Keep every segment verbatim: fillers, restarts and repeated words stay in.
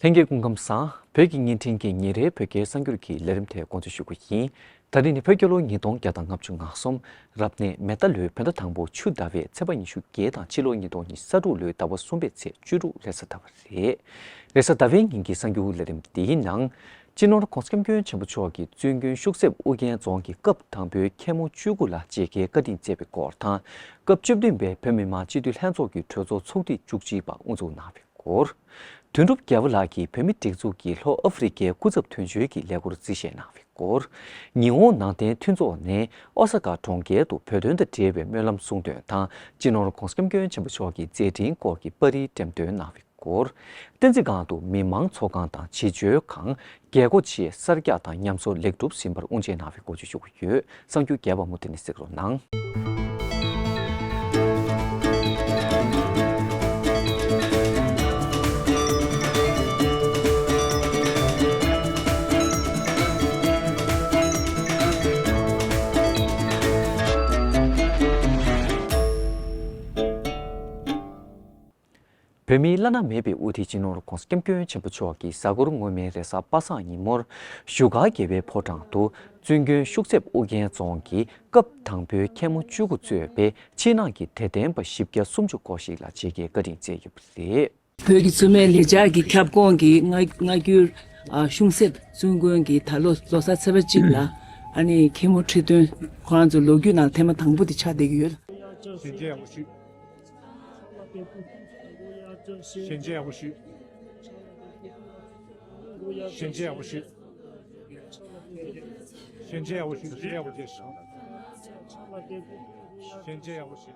ལྷན་རྒྱས་སྐུ་ཁམས་བཟང་། བོད་ཀྱི་བརྙན་འཕྲིན་གྱི་ཉིན་རེའི་བོད་སྐད་གསར་འགྱུར་གྱི་ལས་རིམ་དེ་འགོ་འཛུགས་ཞུ་རྒྱུ་ཡིན། ད་རིང་ནི་བོད་རྒྱལ་ལོ་ཉིས་སྟོང་བརྒྱ་དང་ལྔ་བཅུ་ང་གསུམ། རབ་གནས་མེ་རྟ་ལོའི་བོད་ཟླ་དང་པོ་ཆུ་ཟླ་བའི་ཚེས་པ་ཉི་ཤུ་བརྒྱད་དང་ཕྱི་ལོ་ཉིས་སྟོང་ཉི་ཤུ་རྩ་དྲུག་ལོའི་ཟླ་བ་གསུམ་པའི་ཚེས་བཅུ་དྲུག་རེས་གཟའ་ཟླ་བ་རེད། རེས་གཟའ་ཟླ་བའི་ཉིན་གྱི་གསར་འགྱུར་ལས་རིམ་འདིའི་ནང་། སྤྱི་ནོར་༧གོང་ས་༧སྐྱབས་མགོན་ཆེན་པོ་མཆོག་གིས་བཙུན་དགོན་ཤུག་གསེབ་ཨུ་རྒྱན་རྫོང་གི་སྐབས་དང་པོའི་མཁན་མོ་བཅུ་དགུ་ལ་མཇལ་ཁའི་བཀའ་དྲིན་སྩལ་བའི་སྐོར་དང་། སྐབས་བཅུ་བདུན་པའི་བོད་མི་མང་སྤྱི་འཐུས་ལྷན་ཚོགས་ཀྱི་གྲོས་ཚོགས་ཚོགས་དུས་བཅུ་གཅིག་པ་དབུ་འཛུགས་གནང་བའི་སྐོར། དོན་གྲུབ་རྒྱལ་པོ་ལགས་ཀྱིས་བོད་མིའི་སྒྲིག་འཛུགས་ཀྱི་ལྷོ་ཨ་ཧྥེ་རི་ཁའི་སྐུ་ཚབ་དོན་གཅོད་ཀྱི་ལས་འཁུར་རྩིས་བཞེས་གནང་བའི་སྐོར། ཉི་ཧོང་ནང་བསྟན་མཐུན་ཚོགས་ནས་ཨོ་ས་ཀ་གྲོང་ཁྱེར་དུ་བོད་དོན་དང་འབྲེལ་བའི་སྨོན་ལམ་གསུང་འདོན་དང་སྤྱི་ནོར་༧གོང་ས་༧སྐྱབས་མགོན་ཆེན་པོ་མཆོག་གི་མཛད་འཕྲིན་སྐོར་གྱི་པར་རིས་འགྲེམས་སྟོན་གནང་བའི་སྐོར། བསྟན་འཛིན་སྒང་དུ་མི་མང་ཚོགས་ཁང་དང་བྱེས་འབྱོར་ཁང་། རྒྱལ་སྒོ་བཅས་གསར་རྒྱག་དང་ཉམས་གསོ་ལེགས་གྲུབ་ཟིན་པར་དབུ་འབྱེད་གནང་བའི་སྐོར་བཅས་ཞུ་གི་ཡོད། གསར་འགྱུར་རྒྱས་པ་མུ་མཐུད་ནས་གཟིགས་རོགས་གནང་། བོད་མིའི་བླ་ན་མེད་པའི་དབུ་ཁྲིད་སྤྱི་ནོར་༧གོང་ས་༧སྐྱབས་མགོན་ཆེན་པོ་མཆོག་གིས་གཟའ་འཁོར་སྔོན་མའི་རེས་གཟའ་པ་སངས་ཉིན་མོར་བཞུགས་སྒར་རྒྱལ་བའི་ཕོ་བྲང་དུ་བཙུན་དགོན་ཤུག་གསེབ་ཨུ་རྒྱན་རྫོང་གི་སྐབས་དང་པོའི་མཁན་མོ་བཅུ་དགུ་གཙོས་པའི་ཕྱི་ནང་གི་དད་ལྡན་པ་བཞི་བརྒྱ་སུམ་ཅུ་སྐོར་ཞིག་ལ་མཇལ་ཁའི་བཀའ་དྲིན་སྩལ་ཡོད་པ་རེད། བོད་ཀྱི་བཙུན་མའི་ལེགས་སྦྱར་གྱི་ཁྱབ་ཁོངས་ཀྱི་སྔ་སྔ་འགྱུར་ཨ་ཤུག་གསེབ་བཙུན་དགོན་གྱི་ད་ལོ་ལོ་གསར་ཚེས་པ་གཅིག་ལ་ཨ་ནི་མཁན་མོ་ཁྲི་སྟོན་ཁོ་རང་ཚོ་ལོ་རྒྱུས་ནང་ཐེངས་མ་དང་པོ་དེ་ཆགས་བསྡད་ཀྱི་ཡོད། ཞལ་མཇལ་ཡག་པོ་ཞུ། ཞལ་མཇལ་ཡག་པོ་ཞུ། ཞལ་མཇལ་ཡག་པོ་ཞུ། ཞལ་མཇལ་ཡག་པོ་ཞུ། ཞལ་མཇལ་ཡག་པོ་ཞུ།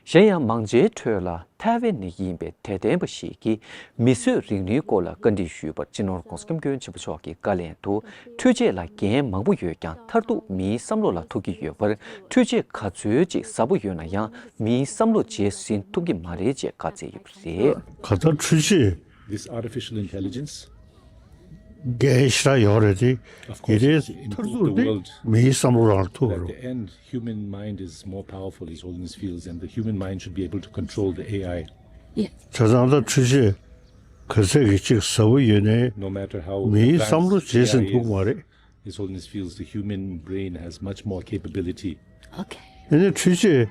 གཞན་ཡང་མང་ཆེའི་ཁྲོད་ལ་ཐའེ་ཝན་ནས་ཡིན་པའི་དད་ལྡན་པ་ཞིག་གིས་མིས་བཟོས་རིག་ནུས་སྐོར་ལ་བཀའ་འདྲི་ཞུས་པར་སྤྱི་ནོར་༧གོང་ས་༧སྐྱབས་མགོན་ཆེན་པོ་མཆོག་གིས་བཀའ་ལན་དུ། འཕྲུལ་ཆས་ལ་འགན་མང་པོ་ཡོད་ཀྱང་མཐར་ཐུག་མིའི་བསམ་བློ་ལ་ཐུག་གི་ཡོད་པར། འཕྲུལ་ཆས་ག་ཚོད་ཅིག་ཟབ་པོ་ཡོད་ན་ཡང་མིའི་བསམ་བློ་རྗེས་ཟིན་ཐུབ་ཀྱི་མ་རེད་ཅེས་བཀའ་སྩལ་ཡོད་པ་རེད། གང་ལྟར་འཕྲུལ་ཆས། This artificial intelligence འགན་ཞེ་དྲག་ཡོད་རེད་དེ། Of course, ཡིན་ནའི་it's མཐར་ཐུག་improved the དེ་world, མིའི་བསམ་བློ་རང་ལ་ཐུག་but at རོགས། The end, human mind is more powerful, His Holiness feels, and the human mind should be able to control the A I. བྱས་ཙང་ད་འཕྲུལ་ཆས་ག་ཚད་ཀྱི་ཅིག་ཟབ་པོ་ཡོད་ནའི། No matter how advanced མིའི་བསམ་བློ་རྗེས་ཟིན་ཐུབ་མ་རེད། His Holiness feels the human brain has much more capability. Okay. ཡིན་ནའི་འཕྲུལ་ཆས་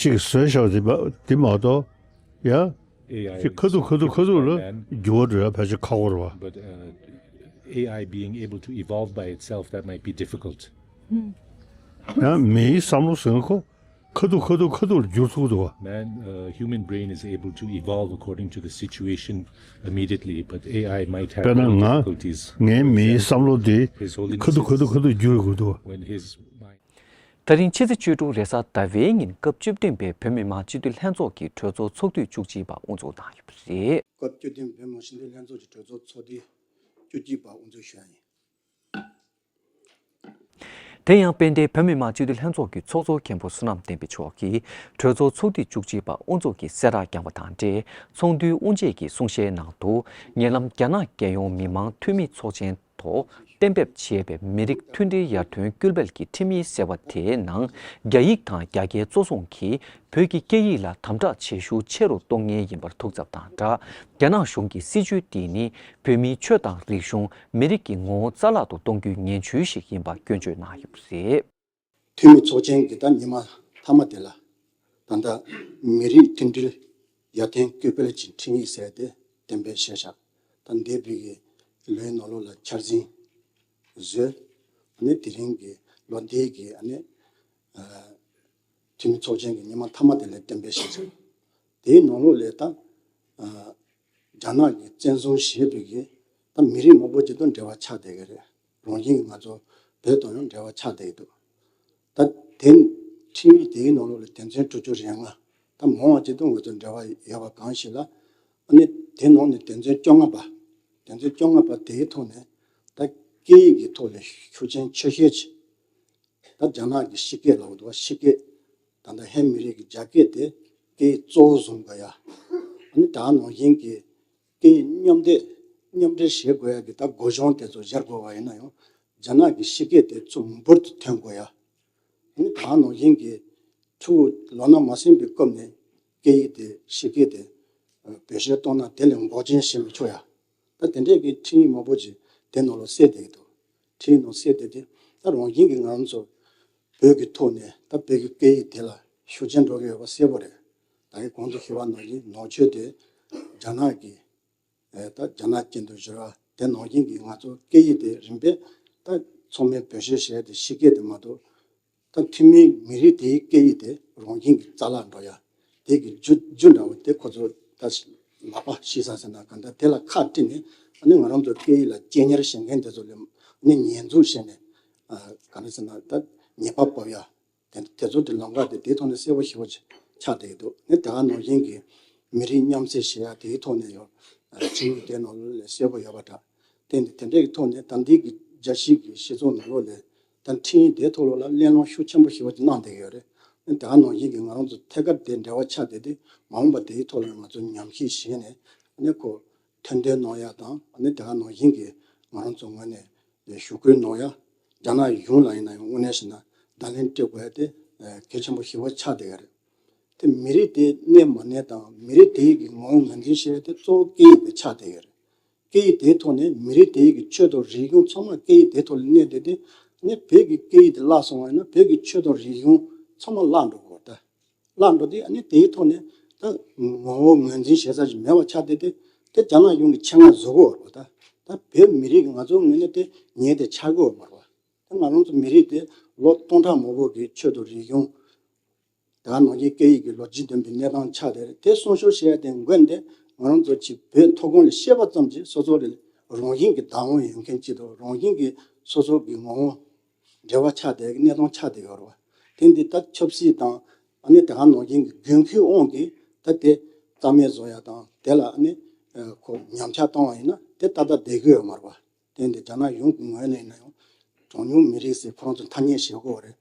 ཅིག་བཟོས་བཞག་པ་འདི་མ་འདི་མ་གཏོགས་ཡ། A I ཅིག་ཁ་ཐུག་ཁ་ཐུག་ཁ་ཐུག་ལ་འགྱུར་བ་འགྲོ་ཡ་ཕལ་ཆེར་ཁག་པོ་རེད་བ། But uh, A I being able to evolve by itself, that might be difficult. ཡང་མིའི་བསམ་བློ་ཟེར་ན་ཁོ་ཁ་ཐུག་ཁ་ཐུག་ཁ་ཐུག་ལ་འགྱུར་ཐུབ་འདུག་བ། Man, uh, human brain is able to evolve according to the situation immediately, but A I might have more difficulties. དཔེར་ན་ང་ངའི་མིའི་བསམ་བློ་འདི་ཁ་ཐུག་ཁ་ཐུག་ཁ་ཐུག་འགྱུར་དགོས་འདུག་བ། When his mind ད་རིང་ཕྱི་ཚེས་བཅུ་དྲུག་རེས་གཟའ་ཟླ་བའི་ཉིན་སྐབས་བཅུ་བདུན་པའི་བོད་མི་མང་སྤྱི་འཐུས་ལྷན་ཚོགས་ཀྱི་གྲོས་ཚོགས་ཚོགས་དུས་བཅུ་གཅིག་པ་དབུ་འཛུགས་གནང་ཡོད་པ་རེད། སྐབས་བཅུ་བདུན་བོད་མི་མང་སྤྱི་འཐུས་ལྷན་ཚོགས་ཀྱི་གྲོས་ཚོགས་ཚོགས་དུས་བཅུ་གཅིག་པ་དབུ་འཛུགས་ཞུ་ཡ་ཡིན། དེ་ཡང་དཔལ་ལྡན་བོད་མི་མང་སྤྱི་འཐུས་ལྷན་ཚོགས་ཀྱི་ཚོགས་གཙོ་མཁན་པོ་བསོད་ནམས་བསྟན་འཕེལ་མཆོག་གིས་གྲོས་ཚོགས་ཚོགས་དུས་བཅུ་གཅིག་པ་དབུ་འཛུགས་ཀྱི་གསལ་བསྒྲགས་བསྐྱངས་པ་དང་འབྲེལ། ཚོགས་འདུའི་དབུ་འབྱེད་ཀྱི་གསུང་བཤད་ནང་དུ། ཉེ་ལམ་རྒྱ་ནག་རྒྱལ་ཡོངས་མི་མང་འཐུས་མི་ཚོགས་ཆེན་ཐོག་གཏན་འབེབས་བྱས་པའི་མི་རིགས་མཐུན་སྒྲིལ་ཡར་ཐོན་སྐུལ་སྤེལ་གྱི་ཁྲིམས་ཡིག་ཟེར་བ་དེའི་ནང་། རྒྱ་ཡིག་དང་རྒྱ་སྐད་གཙོ་བཟུང་གིས་བོད་ཀྱི་སྐད་ཡིག་ལ་དམ་དྲག་བྱེད་ཤུགས་ཆེ་རུ་གཏོང་མཁན་ཡིན་པར་ཐུག་ཚབ་དང་སྦྲགས། རྒྱ་ནག་གཞུང་གི་སྲིད་བྱུས་འདི་ནི་བོད་མིའི་ཆོས་དང་རིག་གཞུང་། མི་རིགས་ཀྱི་ངོ་བོ་རྩ་བརླག་ཏུ་གཏོང་རྒྱུའི་ངན་བྱུས་ཤིག་ཡིན་པ་སྐྱོན་བརྗོད་གནང་ཡོད་པ་རེད། འཐུས་མི་ཚོགས་ཆེན་གྱི་ད་ཉི་མ་མཐའ་མ་དེ་ལ། ད་ལྟ་མི་རིགས་མཐུན་སྒྲིལ་ཡར་ཐོན་སྐུལ་སྤེལ་གྱི་ཁྲིམས་ཡིག་ཟེར་དེ་གཏན་འབེབས་བྱས་བཞག་ད་འདས་པའི་གི་ལོའི་ནང་ལོགས་ལ་འཆར་ཟིན་བཟོས། ཨ་ནི་དེ་རིང་གི་ལོ་འདིའི་གི་ཨ་ནི་ཨ་འཐུས་མི་ཚོགས་ཆེན་གྱི་ཉི་མ་མཐའ་མ་དེ་ལ་གཏན་འབེབས་བྱས་ཚར། དེའི་ནང་ལོགས་ལ་ད་ཨ་རྒྱ་ནག་གིས་བཙན་བཟུང་བྱས་པའི་གི་ད་མི་རིགས་མང་པོ་ཅིག་དང་འབྲེལ་བ་ཆགས་བསྡད་ཀྱི་རེད། རང་བཞིན་གྱིས་ང་ཚོ་བོད་དང་ཡང་འབྲེལ་བ་ཆགས་བསྡད་ཀྱི་འདུག་ད་དེ་ཁྲིམས་ཡིག་དེའི་ནང་ལོགས་ལ་དོན་ཚན་དྲུག་ཅུ་རེ་ལྔ། ད་མང་བ་ཅིག་དང་ང་ཚོ་འབྲེལ་བ་ཡོད་པ་གང་ཞིག་ལ། ཨ་ནི་དེ་ནང་ནས་དོན་ཚན་བཅོ་ལྔ་པ། དོན་ཚན་བཅོ་ལྔ་པ་དེའི་ཐོག་ནས་ད་སྐད་ཡིག་གི་ཐོག་ལ་ཤུགས་རྐྱེན་ཆེ་ཤོས་ཅིག་ད་རྒྱ་ནག་གི་ཕྱི་སྐད་ལབ་འདུག་ཕྱི་སྐད། ད་ལྟ་ཧན་མི་རིགས་ཀྱི་རྒྱ་སྐད་དེ་སྐད་ཡིག་གཙོ་བོ་བཟུང་དགོས་ཡ། ཨ་ནི་ད་ནང་བཞིན་གྱི་སྐད་ཡིག་མཉམ་འདྲེས་མཉམ་འབྲེལ་བྱེད་དགོས་ཡ་གི་ད་སྒོ་གཞོང་དེ་ཚོ་སྦྱར་དགོས་པ་ཡིན་ན་ཡང་། རྒྱ་ནག་གི་ཕྱི་སྐད་དེ་ཚུར་འབུར་དུ་ཐོན་དགོས་ཡ། ཨ་ནི་ད་ནང་བཞིན་གྱི་ཕྲུ་གུ་ལོ་ན་མ་སོན་པའི་སྐབས་ནས་སྐད་ཡིག་དེ་ཕྱི་སྐད་དེ་བེད་སྤྱོད་གཏོང་ན་དེ་ལས་འགོག་རྐྱེན་བྱེད་མི་ཆོག་ཡ། ད་དེ་འདྲས་ཀྱི་འཕྲིན་ཡིག་མང་པོ་ཅིག་དེ་ནང་ལ་གསལ་བསྡད་ཀྱི་འདུག་འཕྲིན་ཡིག་ནང་གསལ་བསྡད་དེ་ད་རང་བཞིན་གྱིས་ང་རང་ཚོ་བོད་ཀྱི་ཐོག་ནས་ད་བོད་ཀྱི་སྐད་ཡིག་དེ་ལ་ཤུགས་རྐྱེན་འགྲོ་གི་ཡོད་པ་གསལ་པོ་རེད། ད་གིན་གོང་དུ་ཞུས་པ་ནང་བཞིན་ནང་ཆོས་དེ་རྒྱ་ནག་གི་ཨེ་ད་རྒྱ་ནག་ཅན་དུ་བསྒྱུར་བ་དེ་ནང་བཞིན་གྱི་ང་ཚོ་སྐད་ཡིག་དེ་རིམ་པས་ད་ཚང་མས་བེད་སྤྱོད་བྱས་ཏེ་ཕྱི་སྐད་དེ་མ་གཏོགས་ད་ཐུན་མིན་མི་རིགས་དེའི་སྐད་ཡིག་དེ་རང་བཞིན་གྱིས་རྩ་བརླག་འགྲོ་ཡ་དེ་གི་རྒྱུ་རྒྱུ་འདྲ་བོ་དེ་ཁོ་ཚོ་ད་ལག་པ་ཤི་ས་ཟེར་ན་ག་འདྲ་དེ་ལ་ཁག་དཀྲིས་ནས་ཨ་ནི་ང་རང་ཚོ་སྐད་ཡིག་ལ་གཅེས་ཉར་བྱེད་མཁན་དེ་ཚོ་ལ་ཨ་ནི་ཉེས་འཛུགས་བྱས་ནས་ཨ་ག་རེ་ཟེར་ན་ད་ཉེས་པ་ཕོག་ཡ། དེ་དེ་ཚོ་དེ་ལམ་ཁ་དེ་དེའི་ཐོག་ནས་གསལ་པོ་ཞེ་པོ་ཆགས་བསྡད་ཀྱི་འདུག་ནི་དེ་ག་ནང་བཞིན་གྱི་མི་རིགས་མཉམ་བསྲེས་བྱེད་ཡ་དེའི་ཐོག་ནས་ཡང་ཆིངས་ཡིག་དེ་ནང་ལ་གསལ་པོ་ཡོད་པ་འདྲ། དེ་འདི་དེ་འདྲའི་ཐོག་ནས་ད་འདི་གི་རྒྱལ་སྤྱིའི་གི་སྤྱི་ཚོགས་ནང་ལོགས་ལ་ད་འཕྲིན་ཡིག་དེའི་ཐོག་ལོགས་ལ་གླེང་སློང་ཤུགས་ཆེན་པོ་ཞེ་པོ་ཅིག་གནང་བསྡད་ཀྱི་ཡོད་རེད། ནི་དེ་ག་ནང་བཞིན་གྱི་ང་རང་ཚོ་ཐད་ཀར་དེ་འབྲེལ་བ་ཆགས་བསྡད་དེ་མ་འོངས་པ་དེའི་ཐོག་ལ་ང་ཚོ་ཉམས་ཞིབ་བྱས་ནས་ནི་ཁོ་ཐེར་འདོན་གནང་ཡ་དང་ནི་དེ་ག་ནང་བཞིན་གྱི་ང་རང་ཚོ་ངོས་ནས། ཞུ་སྐུལ་གནང་ཡ། རྒྱ་ནག་གཞུང་ལ་ཡིན་ན་ཡང་དངོས་གནས་བྱས་ན་བརྡ་ལན་སྤྲད་དགོས་ཡ་དེ་གལ་ཆེན་པོ་ཞེ་པོ་ཆགས་བསྡད་ཡོད་རེད། དེ་མི་རིགས་དེ་གནས་མ་གནས་དང་མི་རིགས་དེ་ཡི་གི་ངོ་བོ་ངོས་འཛིན་བྱེད་ཡ་དེ་གཙོ་བོ་སྐད་ཡིག་དེ་ཆགས་བསྡད་ཡོད་རེད། སྐད་ཡིག་དེའི་ཐོག་ནས་མི་རིགས་དེ་ཡི་གི་ཆོས་དང་རིག་གཞུང་ཚང་མ་སྐད་ཡིག་དེའི་ཐོག་ལ་གནས་བསྡད་དེ་ནས་བོད་ཀྱི་སྐད་ཡིག་དེ་བརླག་སོང་བ་ཡིན་ན་བོད་ཀྱི་ཆོས་དང་རིག་གཞུང་ཚང་མ་བརླག་འགྲོ་གི་རེད་ད། བརླག་འགྲོ་དུས་ཨ་ནི་དེའི་ཐོག་ནས་ད་ངོ་བོ་ངོས་འཛིན་བྱེད་ས་ཞིག་མེད་པ་ཆགས་བསྡད་དེ་དེ་རྒྱ་ནག་གཞུང་གིས་ཆེད་མངགས་བཟོ་གི་ཡོད་རེད་པ། ད་ད་བོད་མི་རིགས་ཀྱི་ང་ཚོའི་ངོས་ནས་དེ་ཉེས་དེ་ཆགས་ཀྱི་ཡོད་མ་རེད་པ། ད་ང་རང་ཚོ་མི་རིགས་དེ་ལོ་སྟོང་ཕྲག་མང་པོ་གི་ཆོས་དང་རིག་གཞུང་དེ་ག་ནང་བཞིན་སྐད་ཡིག་གི་ལོ་རྒྱུས་ལྡན་པའི་གནས་སྟངས་ཆགས་བསྡད་རེད། དེ་སྲུང་སྐྱོབ་བྱེད་ཡ་དེ་འགོ་འདི་ང་རང་ཚོ་ཅིག་བོད་མཐོ་སྒང་ལ་སྐྱེས་པ་ཙམ་གྱིས་སོ་སོ་ལ་རང་བཞིན་གྱི་བདག་དབང་ཡོད་མཁན་ཅིག་དང་རང་བཞིན་གྱི་སོ་སོ་གི་ངོ་བོ། འབྲེལ་བ་ཆགས་བསྡད་ཀྱི་གནས་སྟངས་ཆགས་བསྡད་ཡོད་རེད་བ། དེ་འདི་ལྟར་ཆབ་སྲིད་དང་ཨ་ནི་དེ་ག་ནང་བཞིན་གྱི་དགོས་མཁོའི་དབང་གིས་ད་དེ་རྩ་མེད་བཟོ་ཡ་དང་དེ་ལ་ཨ་ནི་ཁོ་ཉམས་ཆག་བཏང་བ་ཡིན་ན་དེ་ཏག་ཏག་བསྡད་ཀྱི་ཡོད་མ་རེད་བ། དེ་འདི་རྒྱ་ནག་གཞུང་གི་ངོས་ནས་ཡིན་ན་ཡང་གྲངས་ཉུང་མི་རིགས་ཟེར་ཁོ་རང་ཚོ་ཐ་སྙད་བཞག་གི་ཡོད་རེད།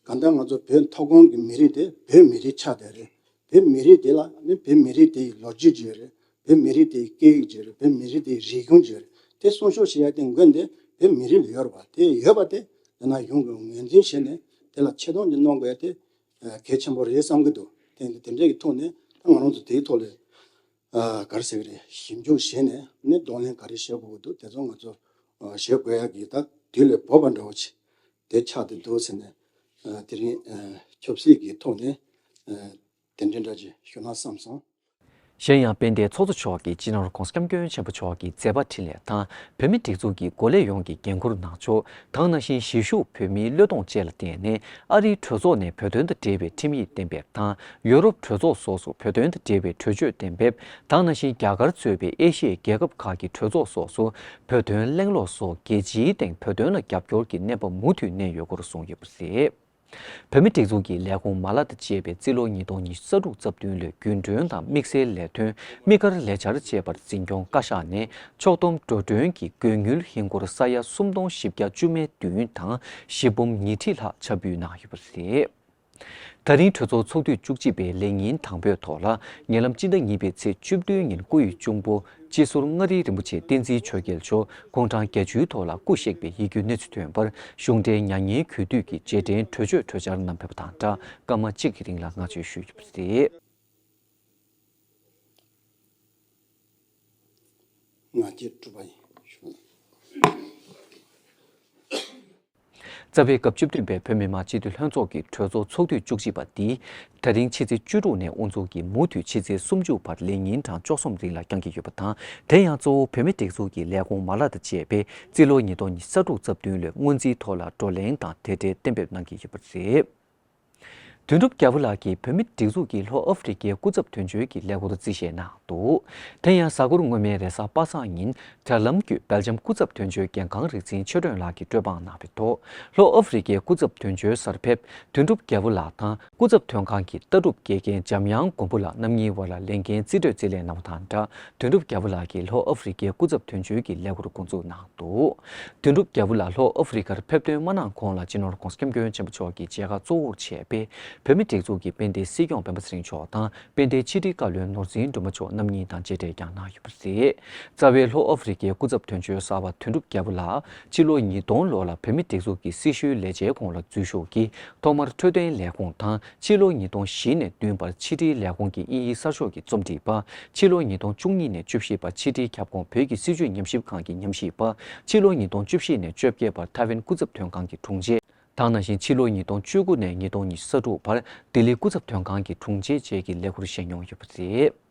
གང་ལྟར་ང་ཚོ་བོད་མཐོ་སྒང་གི་མི་རིགས་དེ་བོད་མི་རིགས་ཆགས་བསྡད་རེད། བོད་མི་རིགས་དེ་ལ་ནི་བོད་མི་རིགས་དེ་ཡི་ལོ་རྒྱུས་ཅིག་ཡོད་རེད། བོད་མི་རིགས་དེ་ཡི་སྐད་ཡིག་ཅིག་ཡོད་རེད། བོད་མི་རིགས་དེ་ཡི་རིག་གཞུང་ཅིག་ཡོད་རེད། དེ་སྲུང་སྐྱོབ་བྱེད་ཡ་དེ་འགན་དེ་བོད་མི་རིགས་ལ་ཡོད་རེད་པ། དེ་ཡོད་པ་དེ་རྒྱ་ནག་གཞུང་གིས་ངོས་འཛིན་བྱས་ནས་དེ་ལ་ཆེ་མཐོང་ཅིག་གནང་དགོས་ཡ་དེ་གལ་ཆེན་པོ་རེད་བསམ་གྱི་འདུག་དེ་དེ་འདྲའི་གི་ཐོག་ནས་ད་ང་རང་ཚོ་དེའི་ཐོག་ལ་ག་རེ་ཟེར་གི་རེད། ཞིབ་འཇུག་བྱས་ནས་ནི་གདོང་ལེན་ག་རེ་བྱེད་དགོས་ཀྱི་འདུག་དེ་ཚོ་ང་ཚོ་བྱེད་དགོས་ཡ་གི་ད་དུས་ལ་བབ་པ་འདྲ་བོ་ཅིག་དེ་ཆགས་བསྡད་འདུག་ཟེར་ནས་དེ་རིང་ཆབ་སྲིད་ཀྱི་ཐོག་ནས། དེ་འདྲ་འདྲ་ཅིག་ཞུ་ན་བསམ་སོང་། གཞན་ཡང་དཔལ་ལྡན་ཚོགས་གཙོ་མཆོག་གིས་སྤྱི་ནོར་༧གོང་ས་༧སྐྱབས་མགོན་ཆེན་པོ་མཆོག་གི་མཛད་པ་འཕྲིན་ལས་དང་བོད་མི་སྒྲིག་འཛུགས་ཀྱི་འགོ་ལས་ཡོངས་ཀྱི་འགན་འཁུར་གནང་ཕྱོགས་དང་ནང་བཞིན་གཞིས་བཞུགས་བོད་མིའི་བློས་གཏོང་བཅས་ལ་བརྟེན་ནས་ཨ་རིའི་གྲོས་ཚོགས་ནས་བོད་དོན་དང་འབྲེལ་བའི་ཁྲིམས་ཡིག་གཏན་འབེབས་དང་ཡུ་རོབ་གྲོས་ཚོགས་སོགས་སུ་བོད་དོན་དང་འབྲེལ་བའི་གྲོས་ཆོད་གཏན་འབེབས་དང་ནང་བཞིན་རྒྱ་གར་གཙོས་པའི་ཨེ་ཤི་ཡའི་རྒྱལ་ཁབ་ཁག་གི་གྲོས་ཚོགས་སོགས་སུ་བོད་དོན་གླེང་སློང་སོགས་རྒྱལ་སྤྱིའི་སྟེང་བོད་དོན་ལ་རྒྱབ་སྐྱོར་གྱི་གནས་བབ་མུ་མཐུད་གནས་ཡོད་སྐོར་གསུངས་ཡོད་པ་རེད། བོད་མིའི་སྒྲིག་འཛུགས་ཀྱི་ལས་ཁུངས་མ་ལག་དང་བཅས་པའི་རྩིས་ལོ་ཉིས་སྟོང་ཉི་ཤུ་རྩ་དྲུག་རྩ་བདུན་ལོའི་རྒྱུན་གྲོན་དང་དམིགས་བསལ་ལས་དོན་དམིགས་བཀར་ལས་འཆར་བཅས་པར་འཛིན་སྐྱོང་བཀའ་ཤག་ནས་ཕྱོགས་བསྡོམས་འགྲོ་གྲོན་གྱི་དགོས་དངུལ་ཧིན་སྒོར་ས་ཡ་སུམ་སྟོང་བཞི་བརྒྱ་བཅུ་མེད་བདུན་དང་བཞི་འབུམ་ཉི་ཁྲི་ལྷག་ཆ་འབུལ་གནང་ཡོད་པ་རེད། ད་རིང་གྲོས་ཚོགས་ཚོགས་དུས་བཅུ་གཅིག་པའི་ལས་ཉིན་དང་པོའི་ཐོག་ལ་ཉེ་ལམ་སྤྱི་ཟླ་གཉིས་པའི་ཚེས་བཅུ་བདུན་ཉིན་སྐུ་ཡི་གཅུང་པོ་སྤྱི་ཟུར་མངའ་རིས་རིན་པོ་ཆེ་བསྟན་འཛིན་ཆོས་རྒྱལ་མཆོག་དགུང་གྲངས་བརྒྱད་ཅུའི་ཐོག་ལ་སྐུ་གཤེགས་པའི་ཡིད་སྐྱོའི་གནས་ཚུལ་ཐོན་པར་གཞུང་འབྲེལ་མྱ་ངན་གུས་འདུད་ཀྱི་རྗེས་དྲན་གྲོས་ཆོད་གྲོས་འཆར་བསྣམས་ཕེབས་པ་དང་སྦྲགས་སྐར་མ་གཅིག་གི་རིང་ལ་བསྔགས་བརྗོད་ཞུས་ཡོད་པ་རེད། ང་རྒྱལ་གྲུབ་པ་ཡིན། རྩ་བའི་སྐབས་བཅུ་བདུན་པའི་བོད་མི་མང་སྤྱི་འཐུས་ལྷན་ཚོགས་ཀྱི་གྲོས་ཚོགས་ཚོགས་དུས་བཅུ་གཅིག་པ་འདི་ད་རིང་ཕྱི་ཚེས་བཅུ་དྲུག་ནས་དབུ་འཛུགས་ཀྱིས་མུ་མཐུད་ཕྱི་ཚེས་སུམ་ཅུ་བར་ལས་ཉིན་གྲངས་བཅུ་གསུམ་རིང་ལ་འགྱངས་ཀྱི་ཡོད་པ་དང་། དེ་ཡང་གཙོ་བོ་བོད་མིའི་སྒྲིག་འཛུགས་ཀྱི་ལས་ཁུངས་མ་ལག་དང་བཅས་པས་རྩིས་ལོ་ཉིས་སྟོང་ཉི་ཤུ་རྩ་དྲུག་རྩ་བདུན་ལོའི་སྔོན་རྩིས་ཐོག་ལ་བགྲོ་གླེང་དང་དེ་འབྲེལ་གཏན་འབེབས་གནང་གི་ཡོད་པ་རེད། དོན་གྲུབ་རྒྱལ་པོ་ལགས་ཀྱིས་བོད་མིའི་སྒྲིག་འཛུགས་ཀྱི་ལྷོ་ཨ་ཧྥེ་རི་ཁའི་སྐུ་ཚབ་དོན་གཅོད་ཀྱི་ལས་འཁུར་རྩིས་བཞེས་གནང་འདུག་དེ་ཡང་གཟའ་འཁོར་སྔོན་མའི་རེས་གཟའ་པ་སངས་ཉིན་དྲ་ལམ་བརྒྱུད་སྦེལ་ཇམ་སྐུ་ཚབ་དོན་གཅོད་འགན་ཁང་རིག་འཛིན་ཆོས་སྒྲོན་ལགས་ཀྱིས་གྲོས་དཔང་གནང་བའི་ཐོག་ལྷོ་ཨ་ཧྥེ་རི་ཁའི་སྐུ་ཚབ་དོན་གཅོད་སར་ཕེབས་དོན་གྲུབ་རྒྱལ་པོ་ལགས་དང་སྐུ་ཚབ་དོན་ཁང་གི་ལྟ་གྲུབ་དགེ་རྒན་འཇམ་དབྱངས་མགོན་པོ་ལགས་རྣམ་གཉིས་དབར་ལ་ལས་འགན་རྩིས་སྤྲོད་རྩིས་ལེན་གནང་བ་དང་སྦྲགས་དོན་གྲུབ་རྒྱལ་པོ་ལགས་ཀྱིས་ལྷོ་ཨ་ཧྥེ་རི་ཁའི་སྐུ་ཚབ་དོན་གཅོད་ཀྱི་ལས་འཁུར་འགོ་འཛུགས་གནང་འདུག་དོན་གྲུབ་རྒྱལ་པོ་ལགས་ལྷོ་ཨ་ཧྥེ་རི་ཁར་ཕེབས་ཐོན་མ་གནང་གོང་ལ་སྤྱི་ནོར་༧གོང་ས་༧སྐྱབས་མགོན་ཆེན་པོ་མཆོག་གིས་མཇལ་ཁ་གཙོ་བོར་བྱས་པའི་ བོད་མིའི་སྒྲིག་འཛུགས་ཀྱི་དཔལ་ལྡན་སྲིད་སྐྱོང་སྤེན་པ་ཚེ་རིང་མཆོག་དང་དཔལ་ལྡན་ཕྱི་དྲིལ་བཀའ་བློན་ནོར་འཛིན་སྒྲོལ་མ་མཆོག་རྣམ་གཉིས་དང་མཇལ་འཕྲད་ཀྱང་གནང་ཡོད་པ་རེད། རྩ་བའི་ལྷོ་ཨ་ཧྥེ་རི་ཁའི་སྐུ་ཚབ་དོན་གཅོད་གསར་པ་དོན་གྲུབ་རྒྱལ་པོ་ལགས་ཕྱི་ལོ་ཉིས་སྟོང་ལོ་ལ་བོད་མིའི་སྒྲིག་འཛུགས་ཀྱི་སྲི་ཞུའི་ལས་བྱའི་ཁོངས་ལ་འཛུལ་ཞུགས་ཀྱིས་ཐོག་མར་འཕྲོད་བསྟེན་ལས་ཁུངས་དང་ཕྱི་ལོ་ཉིས་སྟོང་བཞི་ནས་བདུན་བར་ཕྱི་དྲིལ་ལས་ཁུངས་ཀྱི་དབྱིན་ཡིག་གསར་ཤོག་གི་རྩོམ་སྒྲིག་པ། ཕྱི་ལོ་ཉིས་སྟོང་བཅུ་གཉིས་ནས་བཅུ་བཞི་བར་ཕྱི་དྲིལ་ཁྱབ་ཁོངས་བོད་ཀྱི་སྲིད་བྱུས་ཉམས་ཞིབ་ཁང་གི་ཉམས་ཞིབ་པ། ཕྱི་ལོ་ཉིས་སྟོང་བཅུ་བཞི་ནས་བཅོ་བརྒྱད་བར་ཐའེ་ཝན་སྐུ་ཚབ་དོན་ཁང་གི་དྲུང་ཆེ། དེ་ནང་བཞིན་ཕྱི་ལོ་ཉིས་སྟོང་བཅུ་དགུ་ནས་ཉིས་སྟོང་ཉི་ཤུ་རྩ་དྲུག་བར་ལྡི་ལི་སྐུ་ཚབ་དོན་ཁང་གི་དྲུང་ཆེ་བཅས་ཀྱི་ལས་འཁུར་བཞེས་མྱོང་ཡོད་པ་རེད།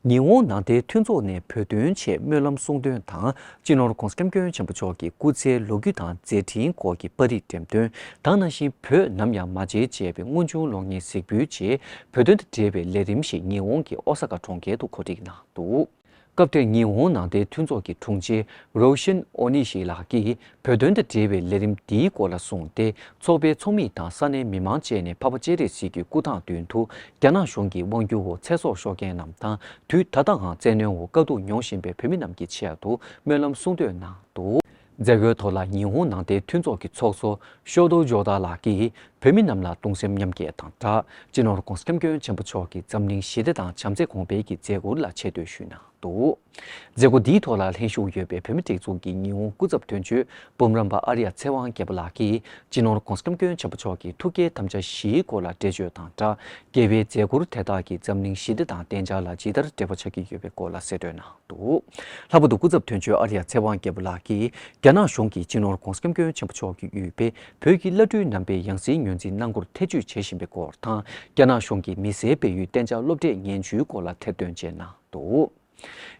ཉི་ཧོང་ནང་བསྟན་མཐུན་ཚོགས་ནས་བོད་དོན་ཆེད་སྨོན་ལམ་གསུང་འདོན་དང་། སྤྱི་ནོར་༧གོང་ས་༧སྐྱབས་མགོན་ཆེན་པོ་མཆོག་གི་སྐུ་ཚེའི་ལོ་རྒྱུས་དང་མཛད་འཕྲིན་སྐོར་གྱི་པར་རིས་འགྲེམས་སྟོན། དེ་ནང་བཞིན་བོད་ནམ་ཡང་མ་མཇལ་ཅེས་པའི་སྔོན་བྱུང་གློག་བརྙན་གཟིགས་འབུལ་བཅས་བོད་དོན་དང་འབྲེལ་བའི་ལས་རིམ་ཞིག་ཉི་ཧོང་གི་ཨོ་ས་ཀ་གྲོང་ཁྱེར་དུ་གོ་སྒྲིག་གནང་འདུག་སྐབས་དེར་ཉི་ཧོང་ནང་བསྟན་མཐུན་ཚོགས་ཀྱི་དྲུང་ཆེ་རོ་ཤིན་ཨོ་ནི་ཤི་ལགས་ཀྱིས་བོད་དོན་དང་འབྲེལ་བའི་ལས་རིམ་འདིའི་སྐོར་ལ་གསུངས་ཏེ། ཚོགས་པའི་ཚོགས་མི་དང་ས་གནས་མི་མང་བཅས་ནས་འཕགས་པ་སྤྱན་རས་གཟིགས་ཀྱི་སྐུ་ཐང་མདུན་དུ་རྒྱ་ནག་གཞུང་གི་དབང་སྒྱུར་འོག་ཚེ་སྲོག་ཤོར་མཁན་རྣམས་དང་། དུས་ད་ལྟའང་བཙན་གནོན་འོག་དཀའ་སྡུག་མྱོང་བཞིན་པའི་བོད་མི་རྣམས་ཀྱི་ཆེད་དུ་སྨོན་ལམ་གསུང་འདོན་གནང་འདུག་མཛད་སྒོའི་ཐོག་ལ་ཉི་ཧོང་ནང་བསྟན་མཐུན་ཚོགས་ཀྱི་ཚོགས་གཙོ་ཤོ་དོ་ཇོ་ཏཱ་ལགས་ཀྱིས་བོད་མི་རྣམས་ལ་གདུང་སེམས་མཉམ་སྐྱེད་དང་སྦྲགས། སྤྱི་ནོར་༧གོང་ས་༧སྐྱབས་མགོན་ཆེན་པོ་མཆོག་གིས་འཛམ་གླིང་ཞི་བདེ་དང་བྱམས་བརྩེ་གོང་འཕེལ་གྱི་མཛད་ཁུར་ལ་ཆེ་བསྟོད་ཞུས་གནང་འདུག་མཛད་སྒོ་འདིའི་ཐོག་ལ་ལྷན་ཞུགས་ཡོད་པའི་བོད་མིའི་སྒྲིག་འཛུགས་ཀྱི་ཉི་ཧོང་སྐུ་ཚབ་དོན་གཅོད་འབུམ་རམས་པ་ཨརྱ་ཚེ་དབང་རྒྱལ་པོ་ལགས་ཀྱིས་སྤྱི་ནོར་༧གོང་ས་༧སྐྱབས་མགོན་ཆེན་པོ་མཆོག་གི་ཐུགས་བསྐྱེད་དམ་བཅའ་བཞིའི་སྐོར་ལ་འགྲེལ་བརྗོད་དང་སྦྲགས། རྒྱལ་བའི་མཛད་ཁུར་དེ་དག་གིས་འཛམ་གླིང་ཞི་བདེ་དང་བདེ་འཇགས་ལ་ཇི་ལྟར་འབྲེལ་བ་ཆགས་ཀྱི་ཡོད་པའི་སྐོར་ལ་གསལ་སྟོན་གནང་འདུག་ལྷག་པར་དུ་སྐུ་ཚབ་དོན་གཅོད་ཨརྱ་ཚེ་དབང་རྒྱལ་པོ་ལགས་ཀྱིས་རྒྱ་ནག་གཞུང་གིས་སྤྱི་ནོར་༧གོང་ས་༧སྐྱབས་མགོན་ཆེན་པོ་མཆོག་གིས་དབུས་པའི་བོད་ཀྱི་བླ་སྤྲུལ་རྣམ་པའི་ཡང་སྲིད་ངོས་འཛིན་གནང་སྒོར་ཐེ་བྱུས་བྱེད་བཞིན་པའི་སྐོར་དང་། རྒྱ་ནག་གཞུང་གིས་མི་སེར་སྤེལ་ཡུལ་གཏན་འཇགས་སློབ་གྲྭའི་ངན་ཇུས་སྐོར་ལ་ཐེར་འདོན་བཅས་གནང་འདུག་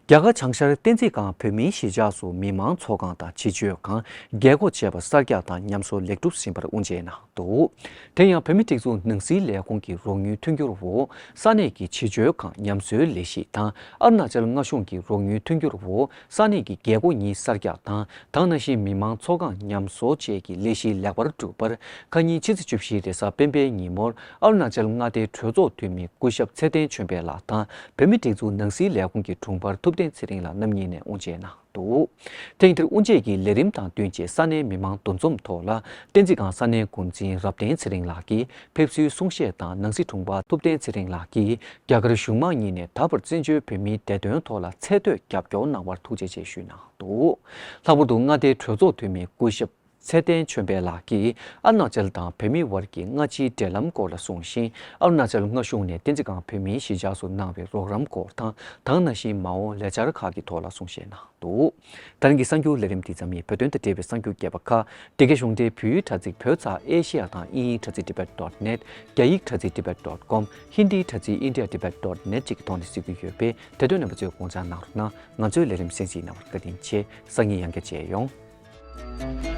རྒྱ་གར་བྱང་ཤར་བསྟན་འཛིན་སྒང་བོད་མིའི་གཞིས་ཆགས་སུ་མི་མང་ཚོགས་ཁང་དང་སྤྱི་སྤྱོད་ཁང་། རྒྱལ་སྒོ་བཅས་པ་གསར་རྒྱག་དང་ཉམས་གསོ་ལེགས་གྲུབ་ཟིན་པར་དབུ་འབྱེད་གནང་འདུག་དེ་ཡང་བོད་མིའི་སྒྲིག་འཛུགས་ནང་སྲིད་ལས་ཁུངས་ཀྱི་རོགས་དངུལ་མཐུན་འགྱུར་འོག་ས་གནས་ཀྱི་སྤྱི་སྤྱོད་ཁང་ཉམས་གསོའི་ལས་གཞི་དང་། ཨ་རུ་ན་ཅལ་མངའ་གཞུང་གི་རོགས་དངུལ་མཐུན་འགྱུར་འོག་ས་གནས་ཀྱི་རྒྱལ་སྒོ་གཉིས་གསར་རྒྱག་དང་། དེ་ནང་བཞིན་མི་མང་ཚོགས་ཁང་ཉམས་གསོ་བཅས་ཀྱི་ལས་གཞི་ལེགས་པར་གྲུབ་པར། ཁ་ཉིན་ཕྱི་ཚེས་བཅུ་བཞི་རེས་གཟའ་སྤེན་པའི་ཉིན་མོར་ཨ་རུ་ན་ཅལ་མངའ་སྡེའི་གྲོས་ཚོགས་འཐུས་མི་སྐུ་ཞབས་ཚེ་བརྟན་ཆོས་འཕེལ་ལགས་དང་། བོད་མིའི་སྒྲིག་འཛུགས་ནང་སྲིད་ལས་ཁུངས་ཀྱི་དྲུང་འཕར་ཐུབ་བསྟན་ཚེ་རིང་ལགས་རྣམ་གཉིས་ནས་དབུ་འབྱེད་གནང་འདུག་ཐེངས་འདིར་དབུ་འབྱེད་ཀྱི་ལས་རིམ་དང་བསྟུན་བྱས་ས་གནས་མི་མང་འདུ་འཛོམས་ཐོག་ལ། བསྟན་འཛིན་སྒང་ས་གནས་འགོ་འཛིན་རབ་བརྟན་ཚེ་རིང་ལགས་ཀྱིས་ཕེབས་བསུའི་གསུང་བཤད་དང་། ནང་སྲིད་དྲུང་འཕར་ཐུབ་བསྟན་ཚེ་རིང་ལགས་ཀྱིས་རྒྱ་གར་གཞུང་མང་གཉིས་ནས་ད་བར་བཙན་བྱོལ་བོད་མིའི་བདེ་དོན་ཐོག་ལ་ཚད་མཐོའི་རྒྱབ་སྐྱོར་གནང་བར་ཐུགས་རྗེ་ཆེ་ཞུས་གནང་འདུག་ལྷག་པར་དུ་མངའ་སྡེའི་གྲོས་ཚོགས་འཐུས་མི་སྐུ་ཞབས་ཚེ་བརྟན་ཆོས་འཕེལ་ལགས་ཀྱིས་ཨ་རུ་ན་ཅལ་དང་བོད་མིའི་དབར་གྱི་སྔ་ཕྱིའི་འབྲེལ་ལམ་སྐོར་ལ་གསུངས་ཤིང་། ཨ་རུ་ན་ཅལ་མངའ་གཞུང་ནས་བསྟན་འཛིན་སྒང་བོད་མིའི་གཞིས་ཆགས་སུ་གནང་བའི་རོགས་རམ་སྐོར་དང་། དེ་ནང་བཞིན་མ་འོངས་ལས་འཆར་ཁག་གི་ཐོག་ལ་གསུང་བཤད་གནང་འདུག་ད་རིང་གི་གསར་འགྱུར་ལས་རིམ་འདི་ཙམ་ཡིན། བོད་དོན་དང་འབྲེལ་བའི་གསར་འགྱུར་རྒྱས་པ་ཁག་འདི་གའི་གཞུང་འབྲེལ་བོད་ཡིག་དྲ་ཚིགས་བོད་ཚགས་ཨེ་ཤེ་ཡ་དང་དབྱིན་ཡིག་དྲ་ཚིགས་ཌི་བེཊ་ཌོཊ་ནེཊ། རྒྱ་ཡིག་དྲ་ཚིགས་ཌི་བེཊ་ཌོཊ་ཀོམ། ཧིན་དིའི་དྲ་ཚིགས་ཨིན་ཌི་ཡ་ཌི་བེཊ་ཌོཊ་ནེཊ་བཅས་ཀྱི་ཐོག་ནས་གཟིགས་རྒྱུ་ཡོད་པས། དེ་དོན་རྣམ་པ་ཚོས་དགོངས་འཇགས་གནང་རོགས་གནང་། ང་ཚོའི་ལས་རིམ་གསན་གཟིགས་གནང་བར་བཀའ་དྲིན་ཆེ། སང་ཉིན་ཡང་བསྐྱར་མཇལ་ཡོང་།